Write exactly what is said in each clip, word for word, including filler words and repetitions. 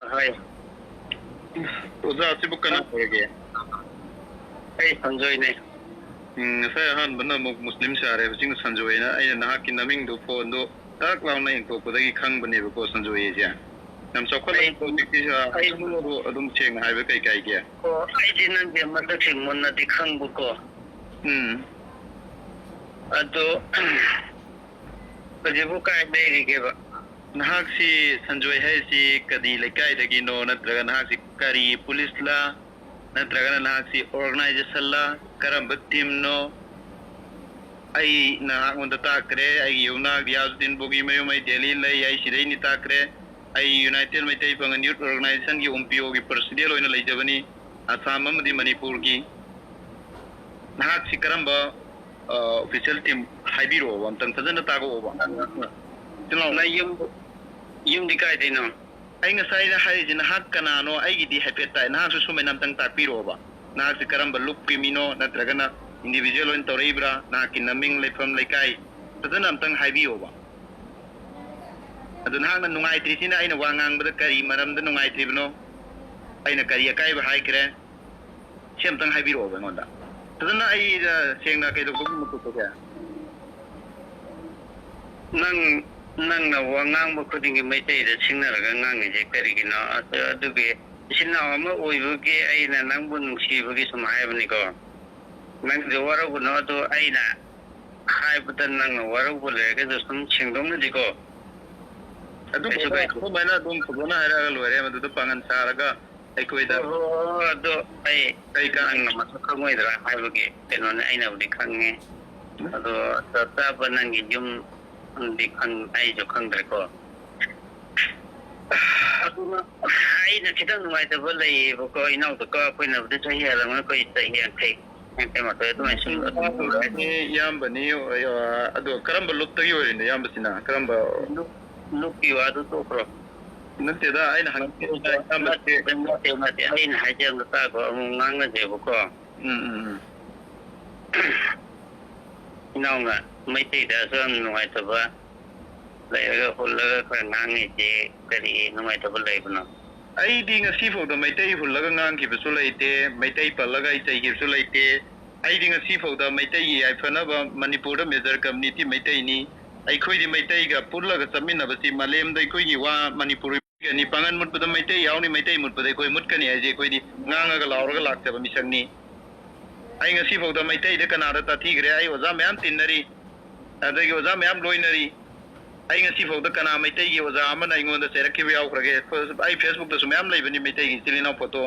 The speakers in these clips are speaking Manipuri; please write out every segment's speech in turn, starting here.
ꯍꯣꯏ꯫ ꯑꯣꯖꯥ, ꯑꯁꯤꯕꯨ ꯀꯅꯥ ꯑꯣꯏꯔꯒꯦ? ꯑꯩ ꯁꯟꯖꯣꯏꯅꯦ꯫ ꯎꯝ, ꯉꯁꯥꯏ ꯑꯍꯥꯟꯕꯅ ꯑꯃꯨꯛ ꯃꯨꯁꯂꯤꯝ ꯁꯥꯔꯦ, ꯍꯧꯖꯤꯛꯅ ꯁꯟꯖꯣꯏꯅ꯫ ꯑꯩꯅ ꯅꯍꯥꯛꯀꯤ ꯅꯃꯤꯡꯗꯨ ꯐꯣꯟꯗꯣ ꯇꯛ ꯂꯥꯎꯅ ꯌꯦꯡꯊꯣꯛꯄꯗꯒꯤ ꯈꯪꯕꯅꯦꯕꯀꯣ, ꯁꯟꯖꯣꯏ ꯑꯩꯁꯦ꯫ ꯌꯥꯝ ꯆꯥꯎꯈꯠꯂꯛꯄ ꯑꯩ, ꯍꯧꯖꯤꯛꯇꯤ, ꯑ, ꯑꯩ, ꯑꯗꯨ ꯑꯗꯨꯝ ꯁꯦꯡꯅ ꯍꯥꯏꯕ ꯀꯩ ꯀꯥꯏꯒꯦ? ꯑꯣ, ꯑꯩꯗꯤ ꯅꯪꯒꯤ ꯃꯁꯛꯁꯤ ꯃꯨꯟꯅꯗꯤ ꯈꯪꯕꯀꯣ꯫ ꯎꯝ꯫ ꯑꯗꯣ, ꯍꯧꯖꯤꯛꯄꯨ ꯀꯥꯏ ꯂꯩꯔꯤꯒꯦꯕ? ꯅꯍꯥꯛꯁꯤ ꯁꯟꯖꯣꯏ ꯍꯥꯏꯔꯤꯁꯤ ꯀꯔꯤ ꯂꯩꯀꯥꯏꯗꯒꯤꯅꯣ? ꯅꯠꯇ꯭ꯔꯒ ꯅꯍꯥꯛꯁꯤ ꯀꯔꯤ ꯄꯨꯂꯤꯁꯂ? ꯅꯠꯇ꯭ꯔꯒꯅ ꯅꯍꯥꯛꯁꯤ organizationꯂ? ꯀꯔꯝꯕ teamꯅꯣ? ꯑꯩ ꯅꯍꯥꯛꯉꯣꯟꯗ ꯇꯥꯛꯈ꯭ꯔꯦ, ꯑꯩꯒꯤ ꯌꯨꯝꯅꯥꯛ ꯔꯤꯌꯥꯖꯨꯗꯤꯟ ꯕꯣꯒꯤꯃꯌꯨꯝ, ꯑꯩ ꯗꯦꯜꯂꯤ ꯂꯩ, ꯑꯩ ꯁꯤꯗꯩꯅꯤ ꯇꯥꯛꯈ꯭ꯔꯦ꯫ ꯑꯩ United ꯃꯩꯇꯩ ꯄꯥꯉꯜ Youth Organizationꯒꯤ UMPOꯒꯤ president ꯑꯣꯏꯅ ꯂꯩꯖꯕꯅꯤ꯫ ꯑꯁꯥꯝ ꯑꯃꯗꯤ ꯃꯅꯤꯄꯨꯔꯒꯤ꯫ ꯅꯍꯥꯛꯁꯤ ꯀꯔꯝꯕ, ꯑ, official team ꯍꯥꯏꯕꯤꯔꯛꯑꯣꯕ, ꯑꯝꯇꯪ ꯐꯖꯅ ꯇꯥꯛꯂꯛꯑꯣꯕ꯫ ꯏꯆꯤꯜ ꯏꯅꯥꯎ꯫ ꯅꯪ ꯌꯨꯝ, ꯌꯨꯝꯗꯤ ꯀꯥꯏꯗꯩꯅꯣ? ꯑꯩ ꯉꯁꯥꯏꯅ ꯍꯥꯏꯔꯤꯁꯦ, ꯅꯍꯥꯛ ꯀꯅꯥꯅꯣ? ꯑꯩꯒꯤꯗꯤ ꯍꯥꯏꯐꯦꯠ ꯇꯥꯏ, ꯅꯍꯥꯛꯁꯨ ꯁꯨꯃꯥꯏꯅ ꯑꯝꯇꯪ ꯇꯥꯛꯄꯤꯔꯛꯑꯣꯕ꯫ ꯅꯍꯥꯛꯁꯤ ꯀꯔꯝꯕ ꯂꯨꯞꯀꯤ ꯃꯤꯅꯣ, ꯅꯠꯇ꯭ꯔꯒꯅ individual ꯑꯣꯏꯅ ꯇꯧꯔꯛꯏꯕ꯭ꯔꯥ? ꯅꯍꯥꯛꯀꯤ ꯅꯃꯤꯡ, ꯂꯩꯐꯝ, ꯂꯩꯀꯥꯏ ꯐꯖꯅ ꯑꯝꯇꯪ ꯍꯥꯏꯕꯤꯌꯣꯕ꯫ ꯑꯗꯨ ꯅꯍꯥꯛꯅ ꯅꯨꯡꯉꯥꯏꯇ꯭ꯔꯤꯁꯤꯅ ꯑꯩꯅ ꯋꯥ ꯉꯥꯡꯕꯗ ꯀꯔꯤ ꯃꯔꯝꯗ ꯅꯨꯡꯉꯥꯏꯇ꯭ꯔꯤꯕꯅꯣ? ꯑꯩꯅ ꯀꯔꯤ ꯑꯀꯥꯏꯕ ꯍꯥꯏꯈ꯭ꯔꯦ? ꯁꯤ ꯑꯝꯇꯪ ꯍꯥꯏꯕꯤꯔꯛꯑꯣꯕ ꯑꯩꯉꯣꯟꯗ꯫ ꯐꯖꯅ ꯑꯩ, ꯑ, ꯁꯦꯡꯅ ꯀꯩꯗꯧꯕꯒꯤ ꯃꯇꯨꯡꯗ? ꯅꯪ, ꯅꯪꯅ ꯋꯥ ꯉꯥꯡꯕ ꯈꯨꯗꯤꯡꯒꯤ ꯃꯩꯇꯩꯗ ꯁꯤꯡꯅꯔꯒ ꯉꯥꯡꯉꯤꯁꯦ ꯀꯔꯤꯒꯤꯅꯣ? ꯑꯗꯨ, ꯑꯗꯨꯒꯤ ꯏꯆꯤꯟ ꯏꯅꯥꯎ ꯑꯃ ꯑꯣꯏꯕꯒꯤ ꯑꯩꯅ ꯅꯪꯕꯨ ꯅꯨꯡꯁꯤꯕꯒꯤ ꯁꯨꯝ ꯍꯥꯏꯕꯅꯤꯀꯣ꯫ ꯅꯪꯁꯨ ꯋꯥꯔꯧꯒꯅꯨ, ꯑꯗꯣ ꯑꯩꯅ ꯍꯥꯏꯕꯗ ꯅꯪꯅ ꯋꯥꯔꯧꯕ ꯂꯩꯔꯒꯁꯨ ꯁꯨꯝ ꯁꯦꯡꯗꯣꯛꯅꯁꯤꯀꯣ꯫ ꯑꯗꯨ ꯀꯩꯁꯨ ꯀꯥꯏꯗꯦ꯫ ꯑꯗꯨꯃꯥꯏꯅ ꯑꯗꯨꯝ ꯐꯖꯅ ꯍꯥꯏꯔꯛꯑꯒ ꯂꯣꯏꯔꯦ, ꯃꯗꯨꯗ ꯄꯥꯡꯒꯟ ꯁꯥꯔꯒ ꯑꯩꯈꯣꯏꯗ꯫ ꯍꯣꯏ, ꯍꯣꯏ, ꯍꯣꯏ, ꯑꯗꯣ ꯑꯩ ꯀꯩ ꯀꯥꯟꯅ- ꯅꯪꯅ ꯃꯁꯛ ꯈꯪꯉꯣꯏꯗ꯭ꯔꯥ ꯍꯥꯏꯕꯒꯤ ꯀꯩꯅꯣꯅꯦ, ꯑꯩꯅꯕꯨꯗꯤ ꯈꯪꯉꯦ꯫ ꯑꯗꯣ ꯆꯞ ꯆꯥꯕ ꯅꯪꯒꯤ ꯌꯨꯝꯗꯤ ꯈꯪ-, ꯑꯩꯁꯨ ꯈꯪꯗ꯭ꯔꯦꯀꯣ꯫ ꯑꯗꯨꯅ ꯑꯩꯅ ꯈꯤꯇꯪ ꯅꯨꯡꯉꯥꯏꯇꯕ ꯂꯩꯌꯦꯕꯀꯣ, ꯏꯅꯥꯎꯗꯀꯣ, ꯑꯩꯈꯣꯏꯅꯕꯨꯗꯤ ꯆꯍꯤ ꯍꯦꯜꯂꯝꯒꯅꯤ, ꯑꯩꯈꯣꯏ ꯆꯍꯤ ꯌꯥꯡꯈꯩ, ꯌꯥꯡꯈꯩ ꯃꯥꯊꯣꯏ ꯑꯗꯨꯃꯥꯏꯅ ꯁꯨꯝ ꯑꯗꯨꯝ ꯂꯩꯔꯦ꯫ ꯏꯌꯥꯝꯕꯅꯤ, ꯑ, ꯑꯗꯣ ꯀꯔꯝꯕ ꯂꯨꯞꯇꯒꯤ ꯑꯣꯏꯔꯤꯅꯣ, ꯏꯌꯥꯝꯕꯁꯤꯅ? ꯀꯔꯝꯕ? ꯂꯨꯞ-, ꯂꯨꯞꯀꯤ ꯋꯥꯗꯨ ꯇꯣꯛꯈ꯭ꯔꯣ꯫ ꯅꯠꯇꯦꯗ, ꯑꯩꯅ ꯍꯪꯉꯤꯁꯦ, ꯏꯌꯥꯝꯕꯁꯦ꯫ ꯅꯠꯇꯦ, ꯅꯠꯇꯦ, ꯅꯠꯇꯦ, ꯑꯩꯅ ꯍꯥꯏꯖꯕꯗ ꯇꯥꯈꯣ, ꯑꯃꯨꯛ ꯉꯥꯡꯅꯁꯦꯕꯀꯣ꯫ ꯎꯝ, ꯎꯝ, ꯎꯝ꯫ ꯏꯅꯥꯎꯅ ꯃꯩꯇꯩꯗ ꯑꯁꯨꯛ ꯌꯥꯝ ꯅꯨꯡꯉꯥꯏꯇꯕ ꯂꯩꯔꯒ ꯍꯨꯜꯂꯒ ꯈꯔ ꯉꯥꯡꯉꯤꯁꯤ ꯀꯔꯤ ꯅꯨꯡꯉꯥꯏꯇꯕ ꯂꯩꯕꯅꯣ? ꯑꯩꯗꯤ ꯉꯁꯤ ꯐꯥꯎꯗ ꯃꯩꯇꯩ ꯍꯨꯜꯂꯒ ꯉꯥꯡꯈꯤꯕꯁꯨ ꯂꯩꯇꯦ, ꯃꯩꯇꯩ ꯄꯜꯂꯒ ꯑꯩ ꯆꯩꯈꯤꯕꯁꯨ ꯂꯩꯇꯦ꯫ ꯑꯩꯗꯤ ꯉꯁꯤ ꯐꯥꯎꯗ ꯃꯩꯇꯩꯒꯤ ꯌꯥꯏꯐꯅꯕ ꯃꯅꯤꯄꯨꯔꯗ major community ꯃꯩꯇꯩꯅꯤ꯫ ꯑꯩꯈꯣꯏꯗꯤ ꯃꯩꯇꯩꯒ ꯄꯨꯜꯂꯒ ꯆꯠꯃꯤꯟꯅꯕꯁꯤ ꯃꯥꯂꯦꯝꯗ ꯑꯩꯈꯣꯏꯒꯤ ꯋꯥ ꯃꯅꯤꯄꯨꯔꯒꯅꯤ꯫ ꯄꯥꯡꯒꯟ ꯃꯨꯠꯄꯗ ꯃꯩꯇꯩ ꯌꯥꯎꯅꯤ, ꯃꯩꯇꯩ ꯃꯨꯠꯄꯗ ꯑꯩꯈꯣꯏ ꯃꯨꯠꯀꯅꯤ ꯍꯥꯏꯁꯦ ꯑꯩꯈꯣꯏꯗꯤ ꯉꯥꯡꯉꯒ ꯂꯥꯎꯔꯒ ꯂꯥꯛꯆꯕ ꯃꯤꯁꯛꯅꯤ꯫ ꯑꯩ ꯉꯁꯤ ꯐꯥꯎꯗ ꯃꯩꯇꯩꯗ ꯀꯅꯥꯗ ꯇꯥꯊꯤꯈ꯭ꯔꯦ? ꯑꯩ ꯑꯣꯖꯥ ꯃꯌꯥꯝ ꯇꯤꯟꯅꯔꯤ, ꯑꯗꯒꯤ ꯑꯣꯖꯥ ꯃꯌꯥꯝ ꯂꯣꯏꯅꯔꯤ꯫ ꯑꯩ ꯉꯁꯤ ꯐꯥꯎꯗ ꯀꯅꯥ ꯃꯩꯇꯩꯒꯤ ꯑꯣꯖꯥ ꯑꯃꯅ ꯑꯩꯉꯣꯟꯗ ꯆꯩꯔꯛꯈꯤꯕ ꯌꯥꯎꯈ꯭ꯔꯒꯦ? ꯑꯩ Facebookꯇꯁꯨ ꯃꯌꯥꯝ ꯂꯩꯕꯅꯤ ꯃꯩꯇꯩꯒꯤ ꯏꯆꯤꯜ ꯏꯅꯥꯎ photo꯫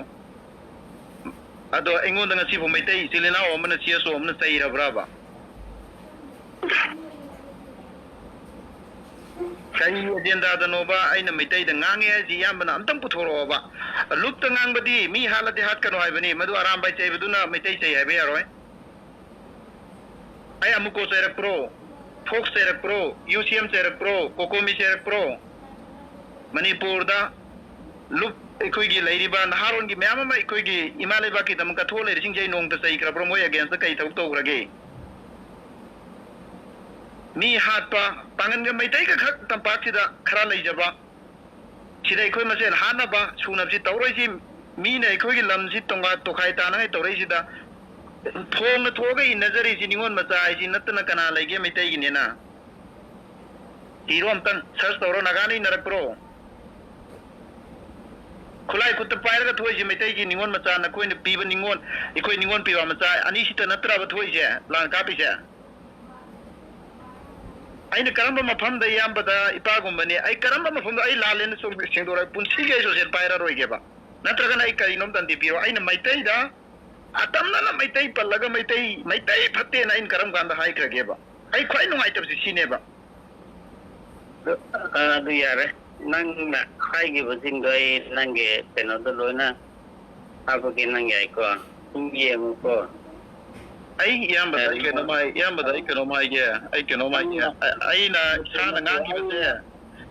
ꯑꯗꯣ ꯑꯩꯉꯣꯟꯗ ꯉꯁꯤꯐꯥꯎ ꯃꯩꯇꯩ ꯏꯆꯤꯜ ꯏꯅꯥꯎ ꯑꯃꯅ CSO ꯑꯃꯅ ꯆꯩꯔꯕ꯭ꯔꯕ? ꯀꯔꯤ agendaꯗꯅꯣꯕ ꯑꯩꯅ ꯃꯩꯇꯩꯗ ꯉꯥꯡꯉꯦ ꯍꯥꯏꯁꯤ? ꯏꯌꯥꯝꯕꯅ ꯑꯝꯇꯪ ꯄꯨꯊꯣꯔꯛꯑꯣꯕ꯫ ꯂꯨꯞꯇ ꯉꯥꯡꯕꯗꯤ ꯃꯤ ꯍꯥꯠꯂꯗꯤ ꯍꯥꯠꯀꯅꯨ ꯍꯥꯏꯕꯅꯤ, ꯃꯗꯨ ꯑꯔꯥꯝꯕꯥꯏ ꯆꯩꯕꯗꯨꯅ ꯃꯩꯇꯩ ꯆꯩ ꯍꯥꯏꯕ ꯌꯥꯔꯣꯏ꯫ ꯑꯩ ꯑꯃꯨꯀꯣ ꯆꯩꯔꯛꯄ꯭ꯔꯣ? ꯐꯣꯛꯁ ꯆꯩꯔꯛꯄ꯭ꯔꯣ? UCM ꯆꯩꯔꯛꯄ꯭ꯔꯣ? ꯀꯣꯀꯣꯃꯤ ꯆꯩꯔꯛꯄ꯭ꯔꯣ? ꯃꯅꯤꯄꯨꯔꯗ ꯂꯨꯞ ꯑꯩꯈꯣꯏꯒꯤ ꯂꯩꯔꯤꯕ ꯅꯍꯥꯔꯣꯟꯒꯤ ꯃꯌꯥꯝ ꯑꯃ ꯑꯩꯈꯣꯏꯒꯤ ꯏꯃꯥ ꯂꯩꯕꯥꯛꯀꯤꯗꯃꯛ ꯀꯠꯊꯣꯛꯑ ꯂꯩꯔꯤꯁꯤꯡꯁꯦ ꯑꯩ ꯅꯣꯡꯃꯇ ꯆꯩꯈ꯭ꯔꯕ꯭ꯔꯣ? ꯃꯣꯏ againstꯇ ꯀꯩ ꯊꯕꯛ ꯇꯧꯈ꯭ꯔꯒꯦ? ꯃꯤ ꯍꯥꯠꯄ, ꯄꯥꯡꯒꯟꯒ ꯃꯩꯇꯩꯒ ꯈꯛ ꯇꯝꯄꯥꯛꯁꯤꯗ ꯈꯔ ꯂꯩꯖꯕ, ꯁꯤꯗ ꯑꯩꯈꯣꯏ ꯃꯁꯦꯟ ꯍꯥꯠꯅꯕ ꯁꯨꯅꯕꯁꯤ ꯇꯧꯔꯣꯏꯁꯤ꯫ ꯃꯤꯅ ꯑꯩꯈꯣꯏꯒꯤ ꯂꯝꯁꯤ ꯇꯣꯉꯥꯟ ꯇꯣꯈꯥꯏ ꯇꯥꯅꯉꯥꯏ ꯇꯧꯔꯛꯏꯁꯤꯗ ꯐꯣꯡꯅ ꯊꯣꯛꯑꯒ ꯏꯟꯅꯖꯔꯤꯁꯤ ꯅꯤꯉꯣꯜ ꯃꯆꯥ ꯍꯥꯏꯁꯤ ꯅꯠꯇꯅ ꯀꯅꯥ ꯂꯩꯒꯦ ꯃꯩꯇꯩꯒꯤꯅꯦꯅ? ꯊꯤꯔꯣ ꯑꯝꯇꯪ, search ꯇꯧꯔꯣ꯫ ꯅꯥꯒꯥꯅ ꯏꯟꯅꯔꯛꯄ꯭ꯔꯣ? ꯈꯨꯠꯂꯥꯏ ꯈꯨꯠꯇ ꯄꯥꯏꯔꯒ ꯊꯣꯛꯏꯁꯦ ꯃꯩꯇꯩꯒꯤ ꯅꯤꯉꯣꯜ ꯃꯆꯥ, ꯅꯈꯣꯏꯅ ꯄꯤꯕ ꯅꯤꯉꯣꯜ, ꯑꯩꯈꯣꯏ ꯅꯤꯉꯣꯜ ꯄꯤꯕ ꯃꯆꯥ ꯑꯅꯤꯁꯤꯇ ꯅꯠꯇ꯭ꯔꯕ ꯊꯣꯛꯏꯁꯦ ꯂꯥꯟ ꯀꯥꯞꯄꯤꯁꯦ? ꯑꯩꯅ ꯀꯔꯝꯕ ꯃꯐꯝꯗ ꯏꯌꯥꯝꯕꯗ ꯏꯄꯥꯒꯨꯝꯕꯅꯤ, ꯑꯩ ꯀꯔꯝꯕ ꯃꯐꯝꯗ ꯑꯩ ꯂꯥꯜꯂꯦꯅ ꯁꯨꯝ ꯁꯦꯡꯗꯣꯔꯛꯑ ꯄꯨꯟꯁꯤꯒꯤ ꯑꯩ social ꯄꯥꯏꯔꯔꯣꯏꯒꯦꯕ? ꯅꯠꯇ꯭ꯔꯒꯅ ꯑꯩ ꯀꯔꯤꯅꯣꯝ ꯇꯟꯗꯤ ꯄꯤꯔꯣ꯫ ꯑꯩꯅ ꯃꯩꯇꯩꯗ ꯑꯇꯝꯅꯅ ꯃꯩꯇꯩ ꯄꯜꯂꯒ ꯃꯩꯇꯩ, ꯃꯩꯇꯩ ꯐꯠꯇꯦꯅ ꯑꯩꯅ ꯀꯔꯝ ꯀꯥꯟꯗ ꯍꯥꯏꯈ꯭ꯔꯒꯦꯕ? ꯑꯩ ꯈ꯭ꯋꯥꯏ ꯅꯨꯡꯉꯥꯏꯇꯕꯁꯤ ꯁꯤꯅꯦꯕ꯫ ꯑꯗꯨ, ꯑ, ꯑꯗꯨ ꯌꯥꯔꯦ꯫ ꯅꯪꯅ ꯍꯥꯏꯈꯤꯕꯁꯤꯡꯗꯣ ꯑꯩ ꯅꯪꯒꯤ ꯀꯩꯅꯣꯗ ꯂꯣꯏꯅ ꯍꯥꯞꯄꯒꯦ, ꯅꯪ ꯌꯥꯏꯀꯣ? ꯑꯗꯨꯝ ꯌꯦꯡꯉꯨꯀꯣ꯫ ꯑꯩ ꯏꯌꯥꯝꯕꯗ ꯑꯩ ꯀꯩꯅꯣꯝ ꯍꯥꯏ-, ꯏꯌꯥꯝꯕꯗ ꯑꯩ ꯀꯩꯅꯣꯝ ꯍꯥꯏꯒꯦ, ꯑꯩ ꯀꯩꯅꯣꯝ ꯍꯥꯏꯒꯦ꯫ ꯑ-, ꯑꯩꯅ ꯏꯁꯥꯅ ꯉꯥꯡꯈꯤꯕꯁꯦ,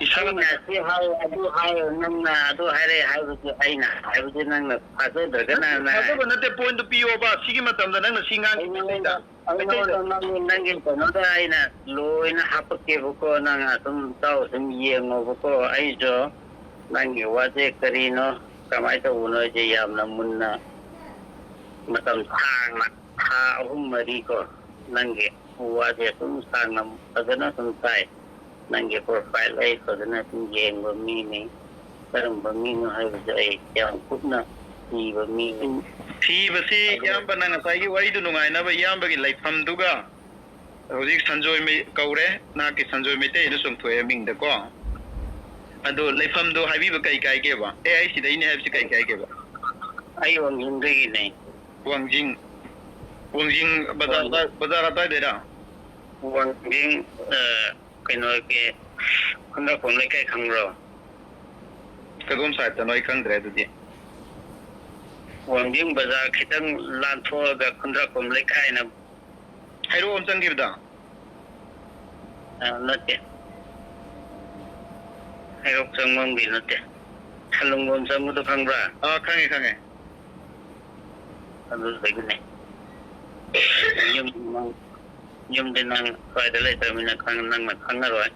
ꯏꯁꯥꯅ ꯑꯩꯅ ꯁꯤ ꯍꯥꯏ, ꯑꯗꯨ ꯍꯥꯏ, ꯅꯪꯅ ꯑꯗꯨ ꯍꯥꯏꯔꯦ ꯍꯥꯏꯕꯗꯨ ꯑꯩꯅ ꯍꯥꯏꯕꯗꯤ ꯅꯪꯅ ꯊꯥꯖꯗ꯭ꯔꯒꯅ ꯅꯪ ꯊꯥꯖꯕ ꯅꯠꯇꯦ, pointꯗꯨ ꯄꯤꯌꯣꯕ꯫ ꯁꯤꯒꯤ ꯃꯇꯝꯗ ꯅꯪꯅ ꯁꯤ ꯉꯥꯡꯈꯤꯕ ꯑꯩ ꯅꯉꯣꯟꯗ, ꯃꯩꯇꯩꯗ, ꯑꯩ ꯃꯩꯇꯩꯗ ꯅꯉꯣꯟꯗ ꯅꯪꯒꯤ, ꯅꯪꯒꯤ ꯀꯩꯅꯣꯗ ꯑꯩꯅ ꯂꯣꯏꯅ ꯍꯥꯞꯄꯛꯀꯦꯕꯀꯣ, ꯅꯪ ꯑꯗꯨꯝ ꯇꯧ, ꯑꯗꯨꯝ ꯌꯦꯡꯉꯣꯕꯀꯣ꯫ ꯑꯩꯁꯨ ꯅꯪꯒꯤ ꯋꯥꯁꯦ ꯀꯔꯤꯅꯣ, ꯀꯃꯥꯏꯅ ꯇꯧꯕꯅꯣ ꯍꯥꯏꯁꯦ ꯌꯥꯝꯅ ꯃꯨꯟꯅ, ꯃꯇꯝ ꯁꯥꯡꯅ, ꯊꯥ ꯑꯍꯨꯝ ꯃꯔꯤ ꯀꯣ, ꯅꯪꯒꯤ ꯋꯥꯁꯦ ꯑꯗꯨꯝ ꯁꯥꯡꯅ ꯐꯖꯅ ꯑꯗꯨꯝ ꯇꯥꯏ꯫ ꯅꯪꯒꯤ profile ꯑꯩ ꯐꯖꯅ ꯑꯗꯨꯝ ꯌꯦꯡꯕ ꯃꯤꯅꯤ꯫ ꯀꯔꯝꯕ ꯃꯤꯅꯣ ꯍꯥꯏꯕꯁꯦ ꯑꯩ ꯌꯥꯝ ꯀꯨꯞꯅ ꯊꯤꯕ ꯃꯤꯅꯤ꯫ ꯊꯤꯕꯁꯤ ꯑꯗꯨ ꯏꯌꯥꯝꯕꯅ ꯉꯁꯥꯏꯒꯤ ꯋꯥꯔꯤꯗꯨ ꯅꯨꯡꯉꯥꯏꯅꯕ ꯏꯌꯥꯝꯕꯒꯤ ꯂꯩꯐꯝꯗꯨꯒ ꯍꯧꯖꯤꯛ ꯁꯟꯖꯣꯏ ꯃꯩ-, ꯀꯧꯔꯦ, ꯅꯍꯥꯛꯀꯤ ꯁꯟꯖꯣꯏ ꯃꯩꯇꯩ ꯑꯗꯨ ꯆꯣꯡꯊꯣꯛꯑꯦ ꯃꯤꯡꯗꯀꯣ꯫ ꯑꯗꯣ ꯂꯩꯐꯝꯗꯣ ꯍꯥꯏꯕꯤꯕ ꯀꯩ ꯀꯥꯏꯒꯦꯕ? ꯑꯦ, ꯑꯩ ꯁꯤꯗꯩꯅꯦ ꯍꯥꯏꯕꯁꯤ ꯀꯩ ꯀꯥꯏꯒꯦꯕ? ꯑꯩ ꯋꯥꯡꯖꯤꯡꯗꯒꯤꯅꯦ꯫ ꯋꯥꯡꯖꯤꯡ, ꯋꯥꯡꯖꯤꯡ ꯕꯖꯥꯔ ꯋꯥꯡ-, ꯑꯗꯥꯏ-, ꯕꯖꯥꯔ ꯑꯗꯥꯏꯗꯩꯔꯥ? ꯋꯥꯡꯖꯤꯡ, ꯑ, ꯀꯩꯅꯣꯒꯤ ꯈꯨꯟꯗ꯭ꯔꯥꯛꯄꯝ ꯂꯩꯀꯥꯏ ꯈꯪꯕ꯭ꯔꯣ? ꯀꯗꯣꯝ ꯁꯥꯏꯠꯇꯅꯣ ꯑꯩ ꯈꯪꯗ꯭ꯔꯦ ꯑꯗꯨꯗꯤ꯫ ꯋꯥꯡꯖꯤꯡ ꯕꯖꯥꯔ ꯈꯤꯇꯪ ꯂꯥꯟꯊꯣꯛꯑꯒ ꯈꯨꯟꯗ꯭ꯔꯥꯛꯄꯝ ꯂꯩꯀꯥꯏꯅ ꯍꯩꯔꯣꯛ ꯑꯃ ꯆꯪꯈꯤꯕꯗꯣ? ꯑ, ꯅꯠꯇꯦ꯫ ꯍꯩꯔꯣꯛ ꯆꯪꯐꯝꯒꯤ ꯅꯠꯇꯦ꯫ ꯁꯂꯨꯡꯕꯝ ꯆꯪꯕꯗꯣ ꯈꯪꯕ꯭ꯔꯥ? ꯑꯥ, ꯈꯪꯉꯦ, ꯈꯪꯉꯦ꯫ ꯑꯗꯨꯗꯒꯤꯅꯦ꯫ ꯌꯨꯝ ꯅꯪ, ꯌꯨꯝꯗꯤ ꯅꯪ ꯁ꯭ꯋꯥꯏꯗ ꯂꯩꯇ꯭ꯔꯕꯅꯤꯅ ꯈꯪ-, ꯅꯪꯅ ꯈꯪꯉꯔꯣꯏ꯫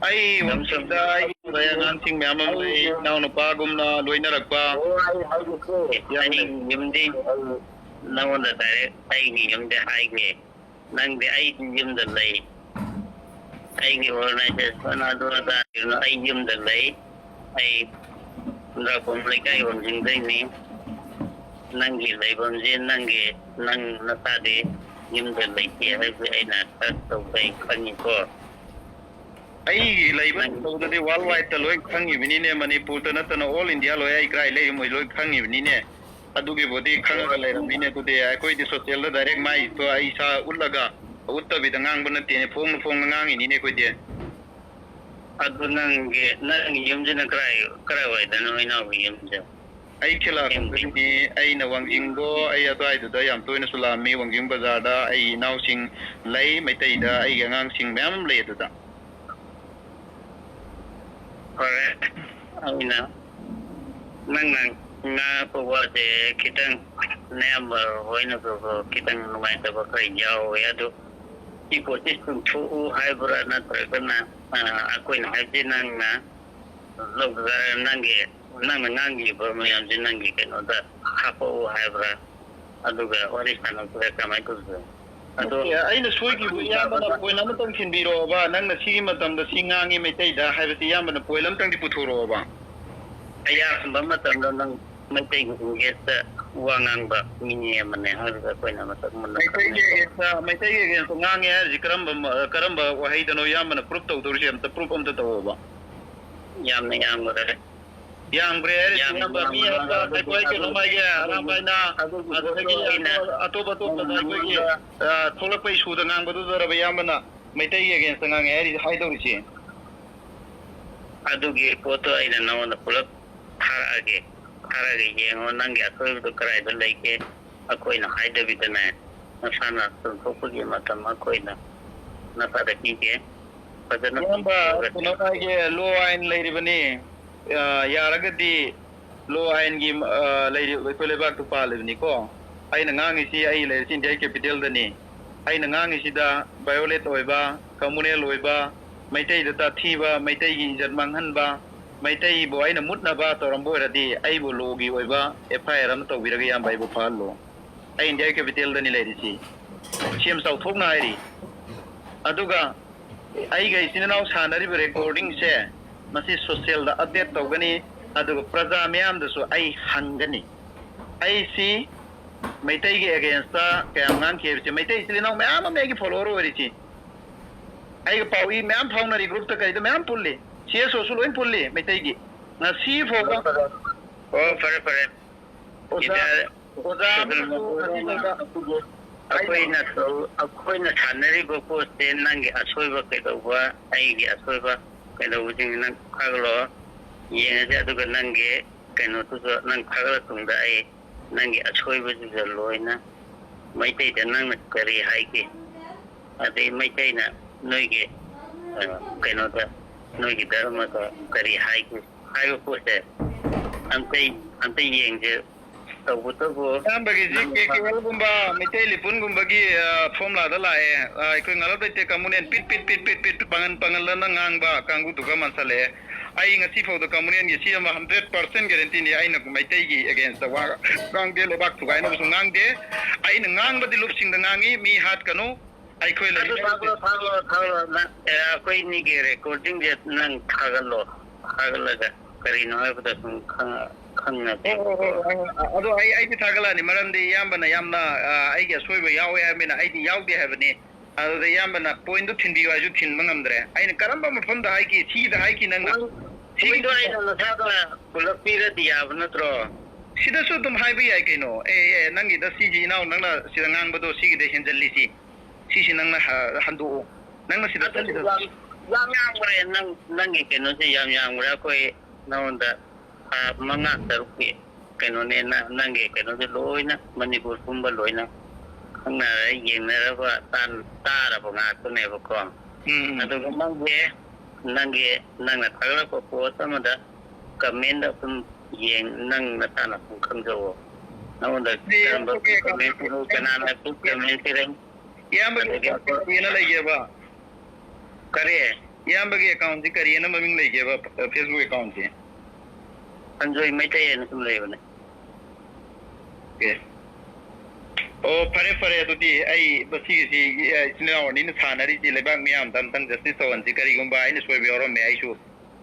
ꯑꯩ ꯌꯥꯝ ꯋꯥꯡꯖꯤꯡꯗ ꯆꯨꯝꯃꯤ꯫ ꯑꯩ ꯂꯩ ꯑꯉꯥꯡꯁꯤꯡ ꯃꯌꯥꯝ ꯑꯃ ꯂꯩ, ꯑꯩ ꯏꯅꯥꯎꯅꯨꯄꯥꯒꯨꯝꯅ ꯂꯣꯏꯅꯔꯛꯄ꯫ ꯑꯣ, ꯑꯩ ꯍꯥꯏꯒꯦꯁꯦ꯫ ꯌꯥꯝ ꯑꯩ ꯂꯩ꯫ ꯌꯨꯝꯗꯤ ꯑꯩ ꯅꯉꯣꯟꯗ direct ꯑꯩꯒꯤ ꯌꯨꯝꯗꯤ ꯍꯥꯏꯒꯦ꯫ ꯅꯪꯗꯤ ꯑꯩ ꯌꯨꯝꯗ ꯂꯩ꯫ ꯑꯩꯒꯤ organization ꯑꯗꯨ ꯑꯗꯥ ꯀꯩꯅꯣ, ꯑꯩ ꯌꯨꯝꯗ ꯂꯩ꯫ ꯑꯩ ꯈꯨꯟꯗ꯭ꯔꯥꯛꯄꯝ ꯂꯩꯀꯥꯏ ꯋꯥꯡꯖꯤꯡꯗꯩꯅꯤ꯫ ꯅꯪꯒꯤ ꯂꯩꯐꯝꯁꯦ ꯅꯪꯒꯤ, ꯅꯪ ꯅꯁꯥꯗꯤ ꯌꯨꯝꯗ ꯂꯩꯇꯦ ꯍꯥꯏꯕꯁꯦ ꯑꯩꯅ search ꯇꯧꯕꯗ ꯑꯩ ꯈꯪꯉꯤꯀꯣ꯫ ꯑꯩꯒꯤ ꯂꯩꯕ ꯅꯪ ꯇꯧꯗꯗꯤ world wide ꯇ ꯂꯣꯏ ꯈꯪꯉꯤꯕꯅꯤꯅꯦ, ꯃꯅꯤꯄꯨꯔꯗ ꯅꯠꯇꯅ all India ꯂꯣꯏ ꯑꯩ ꯀꯗꯥꯏ ꯂꯩꯔꯤ ꯃꯣꯏ ꯂꯣꯏ ꯈꯪꯉꯤꯕꯅꯤꯅꯦ꯫ ꯑꯗꯨꯒꯤꯕꯨꯗꯤ ꯈꯪꯉꯒ ꯂꯩꯔꯝꯃꯤꯅꯦ꯫ ꯑꯗꯨꯗꯤ ꯑꯩꯈꯣꯏꯗꯤ social ꯗ direct ꯃꯥꯏ ꯏꯇꯣ ꯑꯩ ꯏꯁꯥ ꯎꯠꯂꯒ ꯎꯠꯇꯕꯤꯗ ꯉꯥꯡꯕ ꯅꯠꯇꯦꯅꯦ, ꯐꯣꯡꯅ ꯐꯣꯡꯅ ꯉꯥꯡꯉꯤꯅꯤꯅꯦ ꯑꯩꯈꯣꯏꯗꯤ꯫ ꯑꯗꯨ ꯅꯪꯒꯤ, ꯅꯪꯒꯤ ꯌꯨꯝꯁꯤꯅ ꯀꯔꯥꯏ, ꯀꯔꯥꯏꯋꯥꯏꯗꯅꯣ ꯏꯅꯥꯎꯒꯤ ꯌꯨꯝꯁꯦ? ꯑꯩ ꯈꯦꯂꯥ ꯌꯨꯝ ꯈꯨꯟꯗꯒꯤꯅꯤ꯫ ꯑꯩꯅ ꯋꯥꯡꯖꯤꯡꯗꯣ ꯑꯩ ꯑꯗꯨꯋꯥꯏꯗꯨꯗ ꯌꯥꯝ ꯇꯣꯏꯅꯁꯨ ꯂꯥꯛꯑꯝꯃꯤ꯫ ꯋꯥꯡꯖꯤꯡ ꯕꯖꯥꯔꯗ ꯑꯩ ꯏꯅꯥꯎꯁꯤꯡ ꯂꯩ, ꯃꯩꯇꯩꯗ ꯑꯩꯒꯤ ꯑꯉꯥꯡꯁꯤꯡ ꯃꯌꯥꯝ ꯑꯃ ꯂꯩ ꯑꯗꯨꯗ꯫ ꯐꯔꯦ, ꯑꯩꯅ ꯅꯪꯅ ꯉꯥꯡꯉꯛꯄ ꯋꯥꯁꯦ ꯈꯤꯇꯪ ꯅꯌꯥꯝꯕ ꯍꯣꯏꯅꯁꯨ ꯈꯤꯇꯪ ꯅꯨꯡꯉꯥꯏꯇꯕ ꯈꯔ ꯌꯥꯎꯋꯦ꯫ ꯑꯗꯨ ꯁꯤ ꯄꯣꯠꯁꯤ ꯆꯨꯝꯊꯣꯛꯎ ꯍꯥꯏꯕ꯭ꯔꯥ, ꯅꯠꯇ꯭ꯔꯒꯅ, ꯑ, ꯑꯩꯈꯣꯏꯅ ꯍꯥꯏꯕꯁꯤ ꯅꯪꯅ ꯂꯧꯗ ꯅꯪꯒꯤ, ꯅꯪꯅ ꯉꯥꯡꯈꯤꯕ ꯃꯌꯥꯝꯁꯦ ꯅꯪꯒꯤ ꯀꯩꯅꯣꯗ ꯍꯥꯞꯄꯛꯎ ꯍꯥꯏꯕ꯭ꯔꯥ? ꯑꯗꯨꯒ ꯋꯥꯔꯤ ꯁꯥꯟꯅꯕꯗ ꯀꯃꯥꯏꯅ ꯇꯧꯗꯣꯏꯅꯣ? ꯑꯗꯣ ꯑꯩꯅ ꯁꯣꯏꯈꯤꯕ ꯏꯌꯥꯝꯕꯅ ꯄꯣꯏꯟ ꯑꯃꯇꯪ ꯊꯤꯟꯕꯤꯔꯛꯑꯣꯕ, ꯅꯪꯅ ꯁꯤꯒꯤ ꯃꯇꯝꯗ ꯁꯤ ꯉꯥꯡꯉꯤ ꯃꯩꯇꯩꯗ ꯍꯥꯏꯕꯁꯤ ꯏꯌꯥꯝꯕꯅ ꯄꯣꯏꯟ ꯑꯃꯇꯪꯗꯤ ꯄꯨꯊꯣꯔꯛꯑꯣꯕ꯫ ꯑꯌꯥꯝꯕ ꯃꯇꯝꯗ ꯅꯪ ꯃꯩꯇꯩꯒꯤ ꯏꯪꯂꯤꯁꯇ ꯋꯥ ꯉꯥꯡꯕ ꯃꯤꯅꯦ ꯑꯃꯅꯦ ꯍꯥꯏꯕꯗ ꯑꯩꯈꯣꯏꯅ ꯃꯇꯝ ꯃꯨꯟꯅ ꯃꯩꯇꯩꯒꯤ ꯈꯪꯉꯦ꯫ Against-ꯇ, ꯃꯩꯇꯩꯒꯤ against-ꯇ ꯉꯥꯡꯉꯦ ꯍꯥꯏꯔꯤꯁꯤ ꯀꯔꯝꯕ ꯃ-, ꯀꯔꯝꯕ ꯋꯥꯍꯩꯗꯅꯣ ꯏꯌꯥꯝꯕꯅ proof ꯇꯧꯗꯧꯔꯤꯁꯦ? ꯑꯝꯇ proof ꯑꯝꯇ ꯇꯧꯑꯣꯕ꯫ ꯌꯥꯝꯅ ꯌꯥꯝꯈ꯭ꯔꯦ꯫ ꯌꯥꯝꯈ꯭ꯔꯦ ꯍꯥꯏꯔꯤꯁꯤ ꯌꯥꯝꯅ ꯏꯌꯥꯝꯕ, ꯃꯤ ꯌꯥꯝꯈ꯭ꯔꯦ꯫ ꯑꯃ ꯑꯩꯈꯣꯏ ꯀꯩꯅꯣ ꯍꯥꯏꯒꯦ, ꯑꯔꯥꯝꯕ ꯍꯥꯏꯅ, ꯑꯗꯨꯒꯤ ꯑꯗꯨꯗꯒꯤ ꯑꯩꯅ ꯑꯇꯣꯞ ꯑꯇꯣꯞꯄꯗ ꯑꯩꯈꯣꯏꯒꯤ, ꯑ, ꯊꯣꯛꯂꯛꯄ issue-ꯗ ꯉꯥꯡꯕꯗꯨꯗꯔꯕ ꯏꯌꯥꯝꯕꯅ ꯃꯩꯇꯩꯒꯤ against-ꯇ ꯉꯥꯡꯉꯦ ꯍꯥꯏꯔꯤ, ꯍꯥꯏꯗꯧꯔꯤꯁꯦ? ꯑꯗꯨꯒꯤ ꯄꯣꯠꯇꯣ ꯑꯩꯅ ꯅꯉꯣꯟꯗ ꯄꯨꯂꯞ ꯊꯥꯔꯛꯑꯒꯦ꯫ ꯊꯥꯔꯛꯑꯒ ꯌꯦꯡꯉꯣ, ꯅꯪꯒꯤ ꯑꯁꯣꯏꯕꯗꯣ ꯀꯗꯥꯏꯗ ꯂꯩꯒꯦ? ꯑꯩꯈꯣꯏꯅ ꯍꯥꯏꯗꯕꯤꯗꯅꯦ, ꯅꯁꯥꯅ ꯆꯨꯝꯊꯣꯛꯄꯒꯤ ꯃꯇꯝ ꯑꯩꯈꯣꯏꯅ ꯅꯁꯥꯗ ꯄꯤꯒꯦ꯫ ꯐꯖꯅ ꯏꯌꯥꯝꯕ, ꯄꯤꯊꯣꯛꯑꯒ ꯀꯩꯅꯣ ꯍꯥꯏꯒꯦ, ꯂꯣ ꯑꯥꯏꯟ ꯂꯩꯔꯤꯕꯅꯤ꯫ ꯑ, ꯌꯥꯔꯒꯗꯤ ꯂꯣ ꯑꯥꯏꯟꯒꯤ, ꯑ, ꯂꯩꯔꯤ-, ꯑꯩꯈꯣꯏ ꯂꯩꯕꯥꯛꯇꯨ ꯄꯥꯜꯂꯤꯕꯅꯤꯀꯣ꯫ ꯑꯩꯅ ꯉꯥꯡꯉꯤꯁꯤ ꯑꯩ ꯂꯩꯔꯤꯁꯤ India capital-ꯗꯅꯤ꯫ ꯑꯩꯅ ꯉꯥꯡꯉꯤꯁꯤꯗ violate ꯑꯣꯏꯕ, communal ꯑꯣꯏꯕ, ꯃꯩꯇꯩꯗ ꯇꯥꯊꯤꯕ, ꯃꯩꯇꯩꯒꯤ ꯏꯖꯠ ꯃꯥꯡꯍꯟꯕ, ꯃꯩꯇꯩꯕꯨ ꯑꯩꯅ ꯃꯨꯠꯅꯕ ꯇꯧꯔꯝꯕ ꯑꯣꯏꯔꯗꯤ ꯑꯩꯕꯨ law-ꯒꯤ ꯑꯣꯏꯕ F I R ꯑꯃ ꯇꯧꯕꯤꯔꯒ ꯏꯌꯥꯝꯕ ꯑꯩꯕꯨ ꯐꯥꯍꯜꯂꯣ꯫ ꯑꯩ India capital-ꯗꯅꯤ ꯂꯩꯔꯤꯁꯤ꯫ ꯁꯤ ꯌꯥꯝ ꯆꯥꯎꯊꯣꯛꯅ ꯍꯥꯏꯔꯤ꯫ ꯑꯗꯨꯒ ꯑꯩꯒ ꯏꯆꯤꯟ ꯏꯅꯥꯎ ꯁꯥꯟꯅꯔꯤꯕ recording-ꯁꯦ ꯃꯁꯤ social-ꯗ update ꯇꯧꯒꯅꯤ꯫ ꯑꯗꯨꯒ ꯄ꯭ꯔꯖꯥ ꯃꯤꯌꯥꯝꯗꯁꯨ ꯑꯩ ꯍꯪꯒꯅꯤ꯫ ꯑꯩꯁꯤ ꯃꯩꯇꯩꯒꯤ against-ꯇ ꯀꯌꯥꯝ ꯉꯥꯡꯈꯤ ꯍꯥꯏꯕꯁꯤ, ꯃꯩꯇꯩ ꯏꯆꯤꯜ ꯏꯅꯥꯎ ꯃꯌꯥꯝ ꯑꯃ ꯑꯩꯒꯤ follower ꯑꯣꯏꯔꯤꯁꯤ꯫ ꯑꯩꯒ ꯄꯥꯎ ꯏ ꯃꯌꯥꯝ ꯐꯥꯎꯅꯔꯤ, group-ꯇ ꯀꯩꯗ ꯃꯌꯥꯝ ꯄꯨꯜꯂꯤ, C S O-ꯁꯨ ꯂꯣꯏ ꯄꯨꯜꯂꯤ ꯃꯩꯇꯩꯒꯤ꯫ ꯉꯁꯤ ꯐꯥꯎꯕ ꯑꯣ, ꯐꯔꯦ, ꯐꯔꯦ꯫ ꯑꯣꯖꯥ, ꯏꯟꯗꯤꯌꯥ ꯑꯣꯖꯥ ꯑꯃꯅꯁꯨ ꯉꯁꯤ ꯐꯥꯎꯕ ꯑꯩꯈꯣꯏꯅ ꯇꯧ-, ꯑꯩꯈꯣꯏꯅ ꯁꯥꯟꯅꯔꯤꯕ ꯄꯣꯠꯁꯦ ꯅꯪꯒꯤ ꯑꯁꯣꯏꯕ ꯀꯩꯗꯧꯕ, ꯑꯩꯒꯤ ꯑꯁꯣꯏꯕ ꯀꯩꯗꯧꯕꯁꯤꯡ ꯅꯪ ꯐꯥꯒꯠꯂꯛꯑꯣ, ꯌꯦꯡꯉꯁꯦ꯫ ꯑꯗꯨꯒ ꯅꯪꯒꯤ ꯀꯩꯅꯣꯗꯨꯁꯨ ꯅꯪ ꯐꯥꯒꯠꯂ ꯇꯨꯡꯗ ꯑꯩ ꯅꯪꯒꯤ ꯑꯁꯣꯏꯕꯗꯨꯗ ꯂꯣꯏꯅ ꯃꯩꯇꯩꯗ ꯅꯪꯅ ꯀꯔꯤ ꯍꯥꯏꯒꯦ, ꯑꯗꯩ ꯃꯩꯇꯩꯅ ꯅꯣꯏꯒꯤ, ꯑ, ꯀꯩꯅꯣꯗ, ꯅꯣꯏꯒꯤ ꯙꯔꯃꯗ ꯀꯔꯤ ꯍꯥꯏꯒꯦ ꯍꯥꯏꯕ ꯄꯣꯠꯁꯦ ꯑꯝꯇ, ꯑꯝꯇ ꯌꯦꯡꯁꯦ꯫ ꯇꯧꯕꯇꯕꯨ ꯑꯌꯥꯝꯕꯒꯤꯁꯤ ꯅꯪ K K L-ꯒꯨꯝꯕ, ꯃꯩꯇꯩ ꯂꯤꯄꯨꯟꯒꯨꯝꯕꯒꯤ, ꯑ, formula-ꯗ ꯂꯥꯛꯑꯦ꯫ ꯑ, ꯑꯩꯈꯣꯏ ꯉꯥꯂꯞ ꯂꯩꯇꯦ ꯀꯥꯡꯕꯨꯅꯦ ꯄꯤꯠ, ꯄꯤꯠ, ꯄꯤꯠ, ꯄꯤꯠ, ꯄꯤꯠ ꯄꯥꯡꯍꯟ, ꯄꯥꯡꯍꯟꯂꯅ ꯉꯥꯡꯕ ꯀꯥꯡꯕꯨꯗꯨꯒ ꯃꯥꯟꯁꯜꯂꯛꯑꯦ꯫ ꯑꯩ ꯉꯁꯤ ꯐꯥꯎꯗ ꯀꯃꯨꯅꯦꯜꯒꯤ ꯁꯤ ꯑꯃ hundred percent guarantee ꯅꯤ꯫ ꯑꯩꯅ ꯃꯩꯇꯩꯒꯤ against ꯇ ꯋꯥ ꯉꯥꯡꯗꯦ, ꯂꯩꯕꯥꯛ ꯊꯨꯒꯥꯏꯅꯕꯁꯨ ꯉꯥꯡꯗꯦ꯫ ꯑꯩꯅ ꯉꯥꯡꯕꯗꯤ ꯂꯨꯞꯁꯤꯡꯗ ꯉꯥꯡꯉꯤ, "ꯃꯤ ꯍꯥꯠꯀꯅꯨ, ꯑꯩꯈꯣꯏ ꯑꯗꯨ ꯂꯩꯃꯤꯟꯅꯔꯤꯁꯦ"꯫ ꯊꯥꯒꯠꯂꯣ, ꯊꯥꯒꯠꯂꯣ, ꯊꯥꯒꯠꯂꯣ꯫ ꯅꯪ, ꯑꯦ, ꯑꯩꯈꯣꯏ ꯑꯅꯤꯒꯤ recording ꯁꯦ ꯅꯪ ꯊꯥꯒꯠꯂꯣ꯫ ꯊꯥꯒꯠꯂꯒ ꯀꯔꯤꯅꯣ ꯍꯥꯏꯕꯗꯣ ꯁꯨꯝ ꯈꯪ-, ꯈꯪꯅꯕ꯫ ꯍꯣꯏ, ꯍꯣꯏ, ꯍꯣꯏ, ꯍꯣꯏ꯫ ꯑꯗꯣ ꯑꯩ, ꯑꯩꯗꯤ ꯊꯥꯒꯠꯂꯛꯑꯅꯤ, ꯃꯔꯝꯗꯤ ꯏꯌꯥꯝꯕꯅ ꯌꯥꯝꯅ, ꯑ, ꯑꯩꯒꯤ ꯑꯁꯣꯏꯕ ꯌꯥꯎꯋꯦ ꯍꯥꯏꯕꯅꯤꯅ ꯑꯩꯗꯤ ꯌꯥꯎꯗꯦ ꯍꯥꯏꯕꯅꯤ꯫ ꯑꯗꯨꯗ ꯏꯌꯥꯝꯕꯅ point ꯗꯨ ꯊꯤꯟꯕꯤꯌꯨ ꯍꯥꯏꯁꯨ ꯊꯤꯟꯕ ꯉꯝꯗ꯭ꯔꯦ꯫ ꯑꯩꯅ ꯀꯔꯝꯕ ꯃꯐꯝꯗ ꯍꯥꯏꯈꯤ? ꯁꯤꯗ ꯍꯥꯏꯈꯤ ꯅꯪꯅ꯫ ꯁꯤꯒꯤꯗꯣ ꯑꯩꯅ ꯅꯁꯥꯗ ꯄꯨꯂꯞ ꯄꯤꯔꯗꯤ ꯌꯥꯕ ꯅꯠꯇ꯭ꯔꯣ? ꯁꯤꯗꯁꯨ ꯑꯗꯨꯝ ꯍꯥꯏꯕ ꯌꯥꯏ ꯀꯩꯅꯣ꯫ ꯑꯦ, ꯑꯦ, ꯅꯪꯒꯤꯗ ꯁꯤꯒꯤ ꯏꯅꯥꯎ ꯅꯪꯅ ꯁꯤꯗ ꯉꯥꯡꯕꯗꯣ ꯁꯤꯒꯤꯗ ꯍꯦꯟꯖꯜꯂꯤꯁꯤ꯫ ꯁꯤꯁꯤ ꯅꯪꯅ ꯍ-, ꯍꯟꯗꯣꯛꯑꯣ꯫ ꯅꯪꯅ ꯁꯤꯗ ꯑꯗꯨ ꯆꯠꯂꯤꯗꯣ ꯌꯥꯝ, ꯌꯥꯝ ꯌꯥꯝꯈ꯭ꯔꯦ꯫ ꯅꯪ, ꯅꯪꯒꯤ ꯀꯩꯅꯣꯁꯦ ꯌꯥꯝ ꯌꯥꯝꯈ꯭ꯔꯦ꯫ ꯑꯩꯈꯣꯏ ꯅꯉꯣꯟꯗ ꯊꯥ ꯃꯉꯥ ꯇꯔꯨꯛꯀꯤ ꯀꯩꯅꯣꯅꯦ, ꯅ-, ꯅꯪꯒꯤ ꯀꯩꯅꯣꯁꯦ ꯂꯣꯏꯅ ꯃꯅꯤꯄꯨꯔ ꯄꯨꯝꯕ ꯂꯣꯏꯅ ꯈꯪꯅꯔꯦ, ꯌꯦꯡꯅꯔꯕ, ꯇꯥꯟ-, ꯇꯥꯔꯕ ꯉꯥꯛꯇꯅꯦꯕꯀꯣ꯫ ꯎꯝ, ꯎꯝ꯫ ꯑꯗꯨꯒ ꯅꯪꯒꯤ, ꯅꯪꯒꯤ, ꯅꯪꯅ ꯊꯥꯒꯠꯂꯛꯄ post ꯑꯃꯗ comment ꯁꯨꯝ ꯌꯦꯡ, ꯅꯪ ꯅꯁꯥꯅ ꯁꯨꯝ ꯈꯪꯖꯧꯑꯣ꯫ ꯅꯉꯣꯟꯗ ꯁꯤ ꯀꯔꯝꯕ ꯑꯩꯈꯣꯏꯒꯤ comment ꯄꯤꯔꯛꯏ, ꯀꯅꯥꯅ comment ꯄꯤꯔꯛꯏ? ꯏꯌꯥꯝꯕꯒꯤ ꯑꯗꯨꯒ account ꯀꯔꯤꯅ ꯂꯩꯒꯦꯕ? ꯀꯔꯤ? ꯏꯌꯥꯝꯕꯒꯤ account ꯁꯤ ꯀꯔꯤꯅ ꯃꯃꯤꯡ ꯂꯩꯒꯦꯕ, Facebook account ꯁꯤ? ꯁꯟꯖꯣꯏ ꯃꯩꯇꯩ ꯍꯥꯏꯅ ꯁꯨꯝ ꯂꯩꯕꯅꯦ꯫ ꯑꯣꯀꯦ꯫ ꯑꯣ, ꯐꯔꯦ, ꯐꯔꯦ꯫ ꯑꯗꯨꯗꯤ ꯑꯩ ꯃꯁꯤꯒꯤꯁꯤ, ꯑ, ꯏꯆꯤꯟ ꯏꯅꯥꯎ ꯑꯅꯤꯅ ꯁꯥꯟꯅꯔꯤꯁꯤ ꯂꯩꯕꯥꯛ ꯃꯤꯌꯥꯝꯗ ꯑꯝꯇꯪ justice ꯇꯧꯍꯟꯁꯤ꯫ ꯀꯔꯤꯒꯨꯝꯕ ꯑꯩꯅ ꯁꯣꯏꯕ ꯌꯥꯎꯔꯝꯃꯦ, ꯑꯩꯁꯨ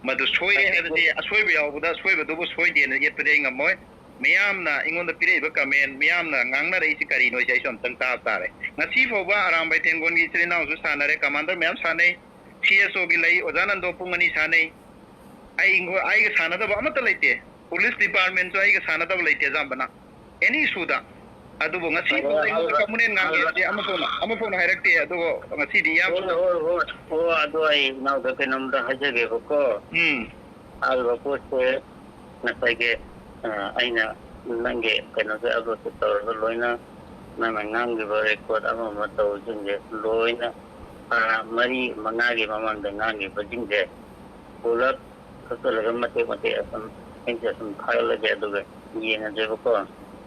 ꯃꯗꯨ ꯁꯣꯏꯔꯦ ꯍꯥꯏꯕꯁꯤ, ꯑꯁꯣꯏꯕ ꯌꯥꯎꯕꯗ ꯑꯁꯣꯏꯕꯗꯨꯕꯨ ꯁꯣꯏꯗꯦꯅ ꯌꯦꯠꯄꯗꯤ ꯑꯩ ꯉꯝꯃꯣꯏ꯫ ꯃꯤꯌꯥꯝꯅ ꯑꯩꯉꯣꯟꯗ ꯄꯤꯔꯛꯏꯕ comment, ꯃꯤꯌꯥꯝꯅ ꯉꯥꯡꯅꯔꯛꯏꯁꯤ ꯀꯔꯤꯅꯣ ꯍꯥꯏꯁꯦ ꯑꯩꯁꯨ ꯑꯝꯇꯪ ꯇꯥꯕ ꯇꯥꯔꯦ꯫ ꯉꯁꯤ ꯐꯥꯎꯕ ꯑꯔꯥꯝꯕꯥꯏ ꯇꯦꯡꯒꯣꯟꯒꯤ ꯏꯆꯤꯜ ꯏꯅꯥꯎꯁꯨ ꯁꯥꯟꯅꯔꯦ, commander ꯃꯌꯥꯝ ꯁꯥꯟꯅꯩ, C S O ꯒꯤ ꯂꯩ, ꯑꯣꯖꯥ ꯅꯟꯗꯣ ꯄꯨꯡ ꯑꯅꯤ ꯁꯥꯟꯅꯩ꯫ ꯑꯩ, ꯑꯩꯒ ꯁꯥꯟꯅꯗꯕ ꯑꯃꯠꯇ ꯂꯩꯇꯦ꯫ Police department ꯁꯨ ꯑꯩꯒ ꯁꯥꯟꯅꯗꯕ ꯂꯩꯇꯦ ꯑꯌꯥꯝꯕꯅ꯫ Any issue ꯗ꯫ ꯑꯗꯨꯕꯨ ꯉꯁꯤ ꯐꯥꯎꯕ ꯑꯩꯉꯣꯟꯗ ꯀꯃꯨꯅꯦꯜ ꯉꯥꯡꯉꯦ ꯍꯥꯏꯕꯁꯦ ꯑꯃꯐꯥꯎꯅ, ꯑꯃꯐꯥꯎꯅ ꯍꯥꯏꯔꯛꯇꯦ꯫ ꯑꯗꯨꯕꯨ ꯉꯁꯤꯗꯤ ꯏꯌꯥꯝꯕ ꯍꯣꯏ, ꯍꯣꯏ, ꯍꯣꯏ꯫ ꯑꯣ, ꯑꯗꯣ ꯑꯩ ꯏꯅꯥꯎꯗ ꯀꯩꯅꯣꯝꯇ ꯍꯥꯏꯖꯒꯦꯕꯀꯣ꯫ ꯎꯝ꯫ ꯍꯥꯏꯔꯤꯕ ꯄꯣꯠꯁꯦ ꯉꯁꯥꯏꯒꯤ, ꯑ, ꯑꯩꯅ ꯅꯪꯒꯤ ꯀꯩꯅꯣꯁꯦ upload ꯇꯧꯔꯒ ꯂꯣꯏꯅ ꯅꯪꯅ ꯉꯥꯡꯈꯤꯕ record ꯑꯃ ꯑꯃ ꯇꯧꯕꯁꯤꯡꯁꯦ ꯂꯣꯏꯅ ꯊꯥ ꯃꯔꯤ ꯃꯉꯥꯒꯤ ꯃꯃꯥꯡꯗ ꯉꯥꯡꯈꯤꯕꯁꯤꯡꯁꯦ ꯄꯨꯂꯞ ꯀꯛꯊꯠꯂꯒ ꯃꯇꯦꯛ ꯃꯇꯦꯛ ꯑꯁꯨꯝ ꯑꯩꯁꯦ ꯑꯁꯨꯝ ꯊꯥꯒꯠꯂꯒꯦ, ꯑꯗꯨꯒ ꯌꯦꯡꯉꯁꯦꯕꯀꯣ꯫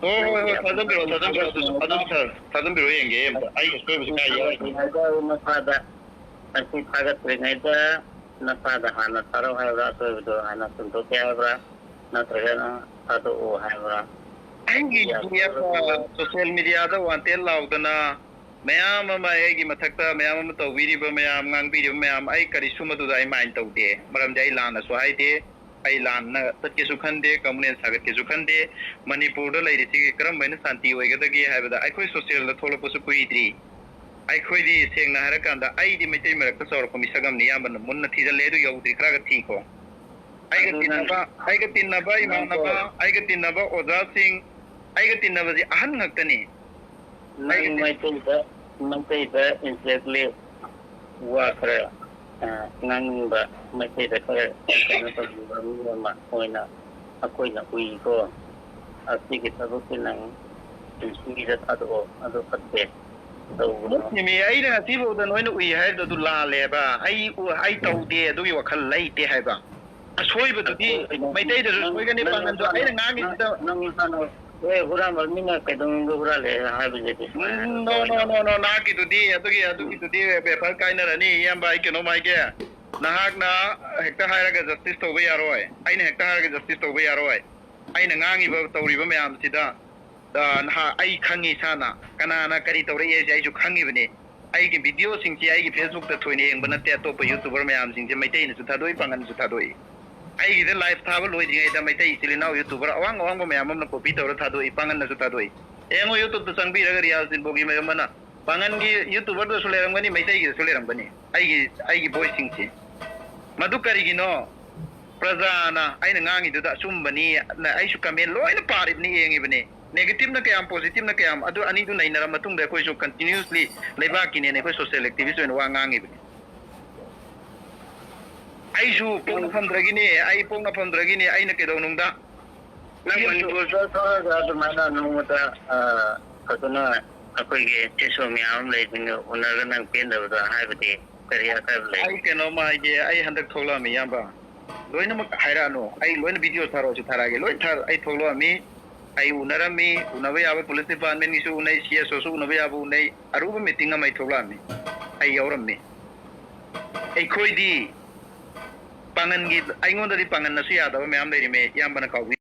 ꯍꯣꯏ, ꯍꯣꯏ, ꯍꯣꯏ, ꯊꯥꯖꯟꯕꯤꯔꯣ, ꯊꯥꯖꯟꯕꯤꯔꯣ, ꯑꯗꯨꯁꯨ, ꯑꯗꯨꯁꯨ ꯊꯥ-, ꯊꯥꯖꯟꯕꯤꯔꯣ, ꯌꯦꯡꯒꯦ ꯑꯝꯇ꯫ ꯑꯩꯒꯤ ꯑꯁꯣꯏꯕꯁꯤ ꯀꯥꯏ ꯌꯥꯎꯔꯤꯅꯣ? ꯊꯥꯒꯠꯂꯛꯇ꯭ꯔꯤꯉꯩꯗ, ꯃꯁꯤ ꯊꯥꯒꯠꯇ꯭ꯔꯤꯉꯩꯗ ꯅꯁꯥꯗ ꯍꯥꯟꯅ ꯊꯥꯔꯛꯑꯣ ꯍꯥꯏꯕ꯭ꯔꯥ? ꯑꯁꯣꯏꯕꯗꯣ ꯍꯥꯟꯅ ꯆꯨꯝꯊꯣꯛꯀꯦ ꯍꯥꯏꯕ꯭꯭ꯔꯥ? ꯅꯠꯇ꯭ꯔꯒꯅ ꯊꯥꯗꯣꯛꯑꯣ ꯍꯥꯏꯕ꯭ꯔꯥ? ꯑꯩꯒꯤ ꯌꯥꯗꯕ ꯁꯣꯁꯤꯌꯦꯜ ꯃꯦꯗꯤꯌꯥꯗ ꯋꯥꯟꯇꯦꯠ ꯂꯥꯎꯗꯅ ꯃꯌꯥꯝ ꯑꯃ, ꯑꯩꯒꯤ ꯃꯊꯛꯇ ꯃꯌꯥꯝ ꯑꯃ ꯇꯧꯕꯤꯔꯤꯕ ꯃꯌꯥꯝ, ꯉꯥꯡꯕꯤꯔꯤꯕ ꯃꯌꯥꯝ, ꯑꯩ ꯀꯔꯤꯁꯨ ꯃꯗꯨꯗ ꯑꯩ ꯃꯥꯏꯟ ꯇꯧꯗꯦ꯫ ꯃꯔꯝꯗꯤ ꯑꯩ ꯂꯥꯟꯅꯁꯨ ꯍꯥꯏꯗꯦ, ꯑꯩ ꯂꯥꯟꯅ ꯆꯠꯀꯦꯁꯨ ꯈꯟꯗꯦ, ꯀꯝꯃꯨꯅꯦꯜ ꯁꯥꯒꯠꯀꯦꯁꯨ ꯈꯟꯗꯦ꯫ ꯃꯅꯤꯄꯨꯔꯗ ꯂꯩꯔꯤꯁꯤꯒꯤ ꯀꯔꯝꯕ ꯍꯥꯏꯅ ꯁꯥꯟꯇꯤ ꯑꯣꯏꯒꯗꯒꯦ ꯍꯥꯏꯕꯗ ꯑꯩꯈꯣꯏ ꯁꯣꯁꯤꯌꯦꯜꯗ ꯊꯣꯛꯂꯛꯄꯁꯨ ꯀꯨꯏꯗ꯭ꯔꯤ꯫ ꯑꯩꯈꯣꯏꯗꯤ ꯁꯦꯡꯅ ꯍꯥꯏꯔꯀꯥꯟꯗ ꯑꯩꯗꯤ ꯃꯩꯇꯩ ꯃꯔꯛꯇ ꯆꯥꯎꯔꯛꯄ ꯃꯤꯁꯛ ꯑꯃꯅꯤ, ꯏꯌꯥꯝꯕꯅ ꯃꯨꯟꯅ ꯊꯤꯖꯤꯜꯂꯦ, ꯑꯗꯨ ꯌꯧꯗ꯭ꯔꯤ, ꯈꯔꯒ ꯊꯤꯀꯣ꯫ ꯑꯩꯒ ꯑꯗꯨ ꯅꯪ ꯇꯤꯟꯅꯕ, ꯑꯩꯒ ꯇꯤꯟꯅꯕ ꯅꯪ ꯏꯃꯥꯟꯅꯕ, ꯀꯣ ꯑꯩꯒ ꯇꯤꯟꯅꯕ ꯑꯣꯖꯥꯁꯤꯡ, ꯑꯩꯒ ꯇꯤꯟꯅꯕꯁꯤ ꯑꯍꯟ ꯉꯥꯛꯇꯅꯤ꯫ ꯅꯪ ꯑꯩꯒ ꯇꯤꯟ- ꯃꯩꯇꯩꯗ, ꯃꯩꯇꯩꯗ exactly ꯋꯥ ꯈꯔ, ꯑ, ꯉꯥꯡꯅꯤꯡꯕ, ꯃꯩꯇꯩꯗ ꯈꯔ ꯀꯩꯅꯣ ꯇꯧꯅꯤꯡꯕ ꯃꯤ ꯑꯃ ꯑꯣꯏꯅ ꯑꯩꯈꯣꯏꯅ ꯎꯏꯀꯣ꯫ ꯑꯁꯤꯒꯤ ꯊꯕꯛꯁꯤ ꯅꯪ ꯄꯨꯟꯁꯤꯒꯤꯗ ꯊꯥꯗꯣꯛꯑꯣ, ꯑꯗꯨ ꯐꯠꯇꯦ, ꯇꯧꯒꯅꯨ꯫ ꯅꯠꯇꯦꯃꯤ, ꯑꯩꯅ ꯉꯁꯤꯐꯥꯎꯗ ꯅꯣꯏꯅ ꯎꯏ ꯍꯥꯏꯔꯤꯗꯣ ꯑꯗꯨ ꯂꯥꯜꯂꯦꯕ꯫ ꯑꯩ ꯎ-, ꯑꯩ ꯇꯧꯗꯦ, ꯑꯗꯨꯒꯤ ꯋꯥꯈꯜ ꯂꯩꯇꯦ ꯍꯥꯏꯕ꯫ ꯑꯁꯣꯏꯕꯗꯨꯗꯤ ꯑꯗꯨ ꯃꯩꯇꯩꯗꯁꯨ ꯅꯪ, ꯁꯣꯏꯒꯅꯤ, ꯅꯪ ꯄꯥꯡꯒꯜꯁꯨ꯫ ꯅꯁꯥꯅ, ꯑꯩꯅ ꯅꯪ, ꯉꯥꯡꯉꯤꯁꯤꯗ ꯅꯪ ꯅꯁꯥꯅ, ꯑꯦ, ꯍꯨꯔꯥꯟꯕ ꯃꯤꯅ ꯀꯩꯗꯧꯅꯨꯡꯗ ꯍꯨꯔꯥꯜꯂꯦ ꯍꯥꯏꯕꯁꯤꯗꯤ ꯁꯨꯃꯥꯏꯅ ꯎꯝ, no, no, ꯇꯧꯔꯦ꯫ No, no, no, ꯅꯍꯥꯛꯀꯤꯗꯨꯗꯤ, ꯑꯗꯨꯒꯤ, ꯑꯗꯨꯒꯤꯗꯨꯗꯤ ꯄꯦꯄꯔ ꯀꯥꯏꯅꯔꯅꯤ, ꯏꯌꯥꯝꯕ, ꯑꯩ ꯀꯩꯅꯣꯝ ꯍꯥꯏꯒꯦ꯫ ꯅꯍꯥꯛꯅ ꯍꯦꯛꯇ ꯍꯥꯏꯔꯒ ꯖꯁꯇꯤꯁ ꯇꯧꯕ ꯌꯥꯔꯣꯏ, ꯑꯩꯅ ꯍꯦꯛꯇ ꯍꯥꯏꯔꯒ ꯖꯁꯇꯤꯁ ꯇꯧꯕ ꯌꯥꯔꯣꯏ꯫ ꯑꯩꯅ ꯉꯥꯡꯉꯤꯕ ꯇꯧꯔꯤꯕ ꯃꯌꯥꯝꯁꯤꯗ, ꯑ, ꯅꯍꯥ, ꯑꯩ ꯈꯪꯉꯤ ꯏꯁꯥꯅ, ꯀꯅꯥꯅ ꯀꯔꯤ ꯇꯧꯔꯛꯏ ꯍꯥꯏꯁꯦ ꯑꯩꯁꯨ ꯈꯪꯉꯤꯕꯅꯤ꯫ ꯑꯩꯒꯤ ꯚꯤꯗꯤꯑꯣꯁꯤꯡꯁꯦ ꯑꯩꯒꯤ ꯐꯦꯁꯕꯨꯛꯇ ꯊꯣꯏꯅ ꯌꯦꯡꯕ ꯅꯠꯇꯦ, ꯑꯇꯣꯞꯄ ꯌꯨꯇꯨꯕꯔ ꯃꯌꯥꯝꯁꯤꯡꯁꯦ ꯃꯩꯇꯩꯅꯁꯨ ꯊꯥꯗꯣꯛꯏ, ꯄꯥꯡꯒꯟꯁꯨ ꯊꯥꯗꯣꯛꯏ꯫ ꯑꯩꯒꯤꯗ ꯂꯥꯏꯚ ꯊꯥꯕ ꯂꯣꯏꯗ꯭ꯔꯤꯉꯩꯗ ꯃꯩꯇꯩ ꯏꯆꯤꯜ ꯏꯅꯥꯎ ꯌꯨꯇꯨꯕꯔ ꯑꯋꯥꯡ ꯑꯋꯥꯡꯕ ꯃꯌꯥꯝ ꯑꯃꯅ ꯀꯣꯄꯤ ꯇꯧꯔ ꯊꯥꯗꯣꯛꯏ, ꯄꯥꯡꯒꯟꯅꯁꯨ ꯊꯥꯗꯣꯛꯏ꯫ ꯌꯦꯡꯉꯣ, ꯌꯨꯇꯨꯕꯇ ꯆꯪꯕꯤꯔꯒ ꯔꯤꯌꯥꯖ ꯖꯤꯟꯕꯣꯒꯤ ꯃꯌꯥꯝ ꯑꯃꯅ ꯄꯥꯡꯒꯟꯒꯤ ꯌꯨꯇꯨꯕꯔꯗꯁꯨ ꯂꯩꯔꯝꯒꯅꯤ, ꯃꯩꯇꯩꯒꯤꯗꯁꯨ ꯂꯩꯔꯝꯒꯅꯤ꯫ ꯑꯩꯒꯤ, ꯑꯩꯒꯤ ꯚꯣꯏꯁꯁꯤꯡꯁꯤ ꯃꯗꯨ ꯀꯔꯤꯒꯤꯅꯣ? ꯄ꯭ꯔꯖꯥꯅ ꯑꯩꯅ ꯉꯥꯡꯉꯤꯗꯨꯗ ꯑꯆꯨꯝꯕꯅꯤ, ꯑꯩꯁꯨ ꯀꯃꯦꯟ ꯂꯣꯏꯅ ꯄꯥꯔꯤꯕꯅꯤ, ꯌꯦꯡꯉꯤꯕꯅꯤ꯫ ꯅꯦꯒꯦꯇꯤꯚꯅ ꯀꯌꯥꯝ, ꯄꯣꯖꯤꯇꯤꯚꯅ ꯀꯌꯥꯝ, ꯑꯗꯨ ꯑꯅꯤꯗꯨ ꯅꯩꯅꯔ ꯃꯇꯨꯡꯗ ꯑꯩꯈꯣꯏꯁꯨ ꯀꯟꯇꯤꯅ꯭ꯌꯨꯁꯂꯤ ꯂꯩꯕꯥꯛꯀꯤꯅꯦꯅ ꯑꯩꯈꯣꯏ ꯁꯣꯁꯤꯌꯦꯜ ꯑꯦꯛꯇꯤꯚꯤꯁ ꯑꯣꯏꯅ ꯋꯥ ꯉꯥꯡꯉꯤꯕꯅꯤ꯫ ꯑꯩꯁꯨ ꯄꯣꯛꯅꯐꯝꯗ꯭ꯔꯒꯤꯅꯤ, ꯑꯩ ꯄꯣꯛꯅꯐꯝꯗ꯭ꯔꯒꯤꯅꯤ, ꯑꯩꯅ ꯀꯩꯗꯧꯅꯨꯡꯗ ꯅꯪ ꯃꯅꯤꯄꯨꯔꯗ ꯊꯣꯛꯂꯒ ꯑꯗꯨꯃꯥꯏꯅ ꯅꯣꯡꯃꯇ, ꯑ, ꯐꯖꯅ ꯑꯩꯈꯣꯏꯒꯤ ꯁꯤꯁꯨ ꯃꯌꯥꯝ ꯑꯃ ꯂꯩꯕꯅꯤꯅ ꯎꯅꯔꯒ ꯅꯪ ꯄꯦꯟꯗꯕꯗꯣ ꯍꯥꯏꯕꯗꯤ ꯀꯔꯤ ꯑꯀꯥꯏꯕ ꯂꯩ? ꯑꯩ ꯀꯩꯅꯣꯝꯃ ꯍꯥꯏꯒꯦ, ꯑꯩ ꯍꯟꯗꯛ ꯊꯣꯛꯂꯛꯑꯝꯃꯤ, ꯏꯌꯥꯝꯕ꯫ ꯂꯣꯏꯅꯃꯛ ꯍꯥꯏꯔꯛꯑꯅꯨ, ꯑꯩ ꯂꯣꯏꯅ ꯚꯤꯗꯤꯑꯣ ꯊꯥꯔꯛꯑꯣꯁꯨ ꯊꯥꯔꯛꯑꯒꯦ, ꯂꯣꯏ ꯊꯥꯔ-, ꯑꯩ ꯊꯣꯛꯂꯛꯑꯝꯃꯤ, ꯑꯩ ꯎꯅꯔꯝꯃꯤ, ꯎꯅꯕ ꯌꯥꯕ ꯄꯨꯂꯤꯁ ꯗꯤꯄꯥꯔꯠꯃꯦꯟꯒꯤꯁꯨ ꯎꯅꯩ, ꯁꯤ ꯑꯦꯁ ꯑꯣꯁꯨ ꯎꯅꯕ ꯌꯥꯕ ꯎꯅꯩ, ꯑꯔꯨꯕ ꯃꯤꯇꯤꯡ ꯑꯃ ꯑꯩ ꯊꯣꯛꯂꯛꯑꯝꯃꯤ, ꯑꯩ ꯌꯥꯎꯔꯝꯃꯤ꯫ ꯑꯩꯈꯣꯏꯗꯤ ꯄꯥꯡꯒꯟꯒꯤ ꯑꯩꯉꯣꯟꯗꯗꯤ ꯄꯥꯡꯒꯟꯅꯁꯨ ꯌꯥꯗꯕ ꯃꯌꯥꯝ ꯂꯩꯔꯤꯃꯦ, ꯏꯌꯥꯝꯕꯅ ꯀꯥꯎꯕꯤ꯫